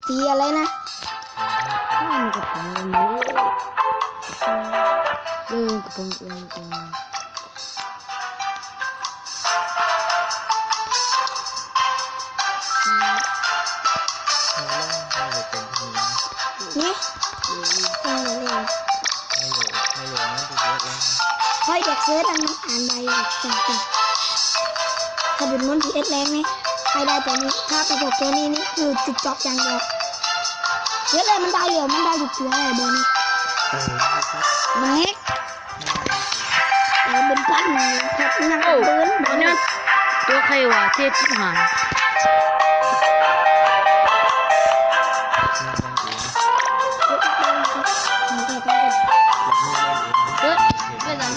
ຕີອະໄລນະ? ເອີ ກະປ໋ອງເອີ ເອີ ກະປ໋ອງເອີ ເອີ. ນີ້ ເອີ ເອີ ເອີ ຂ້ອຍຢາກເຊີດອັນມັນອ່ານໄດ້ຈັງໆ ຖ້າເປັນຄົນທີ່ເອັດແຮງນີ້ ໃຫ້ໄດ້ແຕ່ນີ້ ຖ້າໄປບວກຕົວນີ້ນີ້ຄືຈິກຈອກຢ່າງດຽວ ເຮັດແລ້ວມັນໄດ້ແລ້ວ ມັນໄດ້ທຸກຕົວແລ້ວບໍ່ນີ້ ເອີ ມັນແຮກ. ເອີ ເປັນພັນ ພັນຫຍັງ ໂອ້ ເບິ່ງ ໂອ້ ເບິ່ງ ຕົວໃຄວ່າເຈັບຫາຍ ເອີ ເປັນຫຍັງ?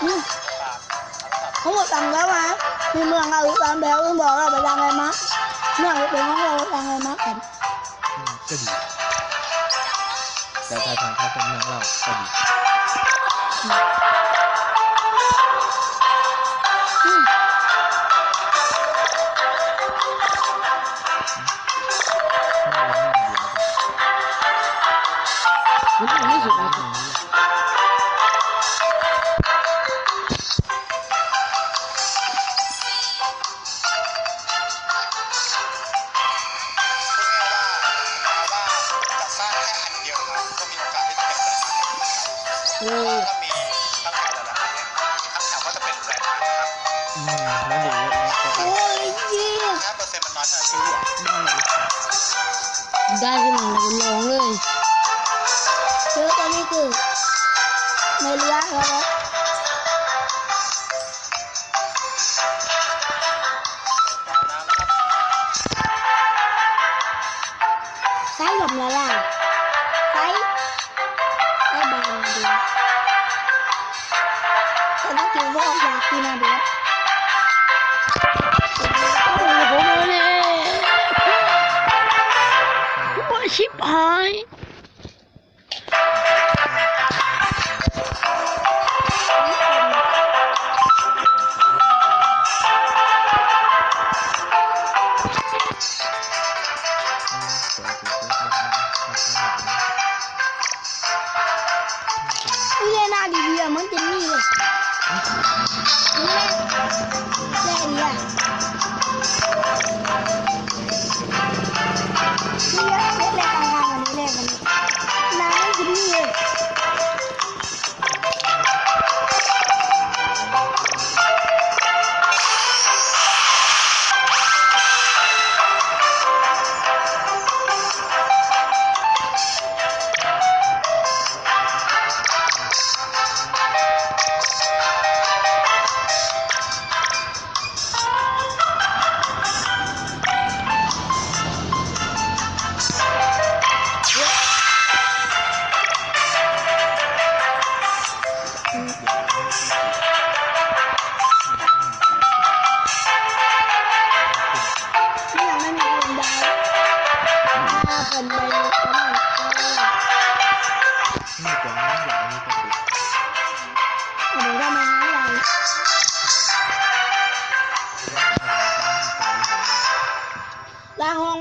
ອືມ ເຂົາບໍ່ສັ່ງແລ້ວວ່າ ມີເມືອງເອົາອີກສາມແຖວ ບໍ່ເອົາໄປສ້າງໃຫ້ມາ ເມືອງເປັນຂອງເຮົາ ສ້າງໃຫ້ມາກັນ ອືມ ກະດີ ແຕ່ຖ້າທາງເຂົາເປັນເມືອງລາວກະດີ ອືມ. ມັນຍັງບໍ່ສຸກເລີຍ ເອີ ອືມ ມັນເດ ໂອ້ຍ ເຢ້ ຫ້າເປີເຊັນມັນນ້ອຍຂະໜາດນັ້ນ ໄດ້ຂຶ້ນມາແລ້ວກໍລອງເລີຍ ເຈີຕອນນີ້ຄືໃນເຮືອແລ້ວ ໃຊ້ລົມລະລາຍ ໃຊ້ ໃຊ້ບາງດີ ແຕ່ວ່າກິນບໍ່ອອກຢາກກິນນະເດ ໂອ້ໂຫ ໂອ້ຍ ຊິບຫາຍ. ນີ້ແຫຼະໜ້າດີໆ ມັນຈະມີເລີຍ ນີ້ແຫຼະ ແຫຼະ ນີ້ແຫຼະ ນີ້ແຫຼະ ເຮັດແລ້ວກາງໆ ອັນນີ້ແຫຼະ ມັນ ໜ້າມັນຈະມີເລີຍ. ລາງຫ້ອງ